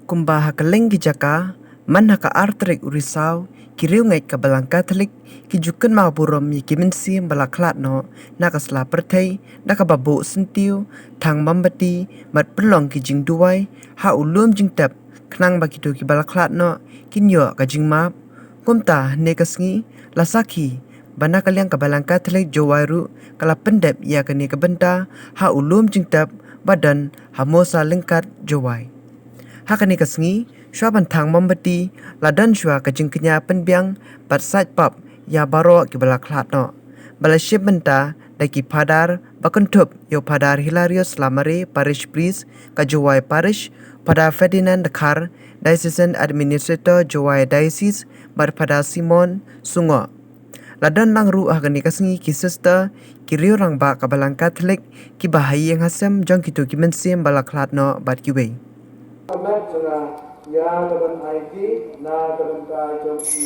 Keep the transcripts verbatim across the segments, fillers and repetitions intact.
Kumba ha kylleng ki jaka, man ha ka ar tarik u Risaw, ki riewngeit ka Balang Katholik ki ju kynmaw burom ïa ki mynsiem ba la khlad noh na ka sla pyrthei da kaba buh syntiew, thang mombati bad pynlong ki jingduwai ha u lum jingtep, khnang ba kito kiba la khlad noh kin ïoh ka jingmap. Kumta, hynne ka sngi la sakhi ba na ka liang ka Balang Katholik Jowai ruh ka la pyndep ïa kane ka bynta ha u lum jingtep ba don ha Mosa Lyngkat, Jowai. Ha kane ka sngi, shuwa ban thang mombati, la don shuwa ka jingkñia pynbiang bad sait pap ïa baroh kiba la khlad noh, ba la shim bynta da ki phadar ba kynthup ïa u Phadar Hilarius Lamare, Parish Priest ka Jowai Parish, Phadar Ferdinand Dkhar, Diocesan Administrator, Jowai Diocese, bad Phadar Simon Sungoh. La don lang ruh ha kane ka sngi ki sister, ki riew rangbah ka Balang Katholik, kiba ha ïing ha sem jong kito ki mynsiem ba la khlad noh bad kiwei. Ka met jong nga ïa ka ban aiti na ka bynta jong phi.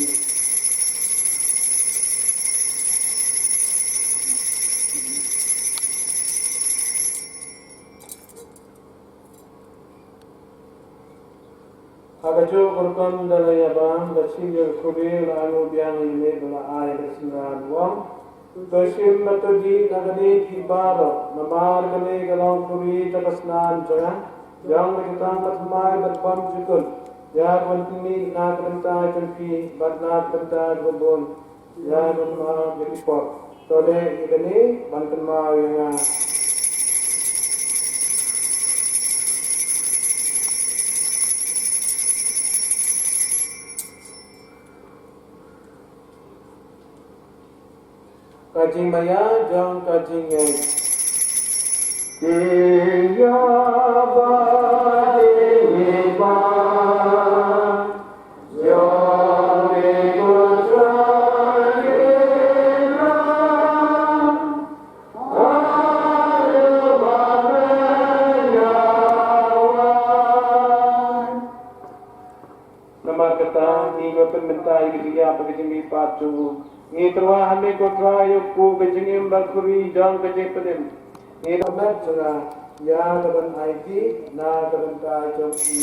Ha kajuh ka rukom da la ïa bam, ka shim ïa ka khuri, la ai nguh biang ïa une ba la ai ïa ka synran, u ong: To shim bad to dih na kane phi baroh, namar kane ka long khuri jong ka synran jong nga, jong ka jingtang ka thymmai bad bymjukut, ïa ka ban pynmih na ka bynta jong phi bad na ka bynta jong ka bun. Ïa ka ban kynmaw ïa ki pop. To leh ïa kane ban kynmaw ïa nga. Ka jingmaïa jong ka jingngeit. Jingïa ba jingïa ba. Namar kata, ngi ba pynmynta ïa ka jingïap bad ka jingmihpat jong u. Ngi tyrwa ha me ko Trai, ïa u ka jingim bad khuri jong ka jingpynim. Ngi da met jong nga ïa ka ban aiti na ka bynta jong phi.